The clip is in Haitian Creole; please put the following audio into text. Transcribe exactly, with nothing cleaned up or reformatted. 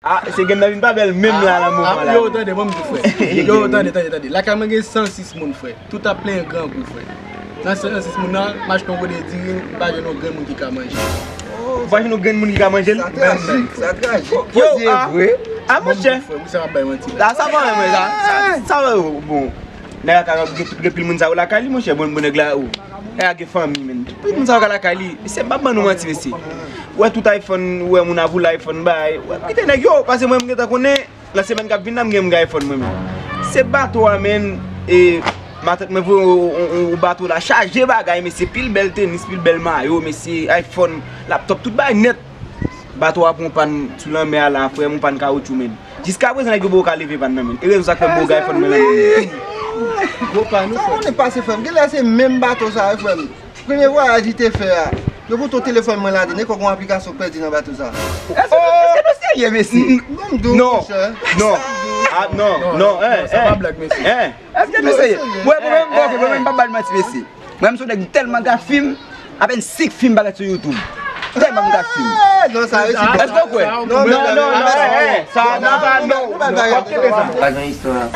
Ah, se gen nan vin pa bèl menm la nan moman la. Yo, tande, mwen m di frè. Yo, tande, tande, tande. Lakay mwen gen san sis moun, frè. Tout ap plenyen grangou, frè. Nan san sis moun nan, m achte yon gode diri, m pa jwenn yon grenn moun ki ka manje. Ou pa jwenn yon grenn moun ki ka manje l? Sa trajik, sa trajik. Yo, ah, ah, monchè. Frè, wi, sa m ap bay manti la. La, sa pa mwen, sa. Sa, bon. Nèg la ka gen tout gen pil moun sa yo lakay li, monchè, bon, bon nèg la, oh. Nèg la gen fanmi, men. Tout pil moun sa yo ka lakay li. Mesye, m pa ban nou manti, mesye. Ou wè tout iPhone, ou wè moun ap woule iPhone bay. Ou wè, kite nèg yo, paske mwen, m gentan konnen, nan semèn k ap vin nan, m gen m gen iPhone mwen menm. Se bato a, men, e, matant mwen voye yon, yon, yon, yon bato la chaje bagay, mesye, pil bèl tenis, pil bèl mayo, mesye, iPhone, laptop, tout bagay nèt. Bato a pran pann sou lanmè a la, frè m, yon pann kawotchou, men. Jiskaprezan, nèg yo poko ka leve pann nan, men. E rezon sa k fè m poko gen iPhone mwen la, men. Gwo pann, wi, frè m. Sa konnen pase, frè m. Genlè se menm bato sa, wi, frè m. Premye vwayaj li te fè a, yo pote yon telefòn mwen ladan, nenpòt yon aplikasyon k pèdi nan bato sa. Èske, èske nou serye, mesye? Non, m di w, monchè. Non. Ah, non, non, hein, sa pa blag, mesye. Èske nou serye? Mwen, mwen, mwen, mwen, mwen pa ba l manti, mesye. Mwen, m se yon nèg m tèlman gad fim, apèn senk fim parèt sou YouTube. Tèlman m gad fim. Non, sa resi. Èske w kwè? Non, non, non, non, eh, eh, sa, non, sa, non, non, pa gen istwa.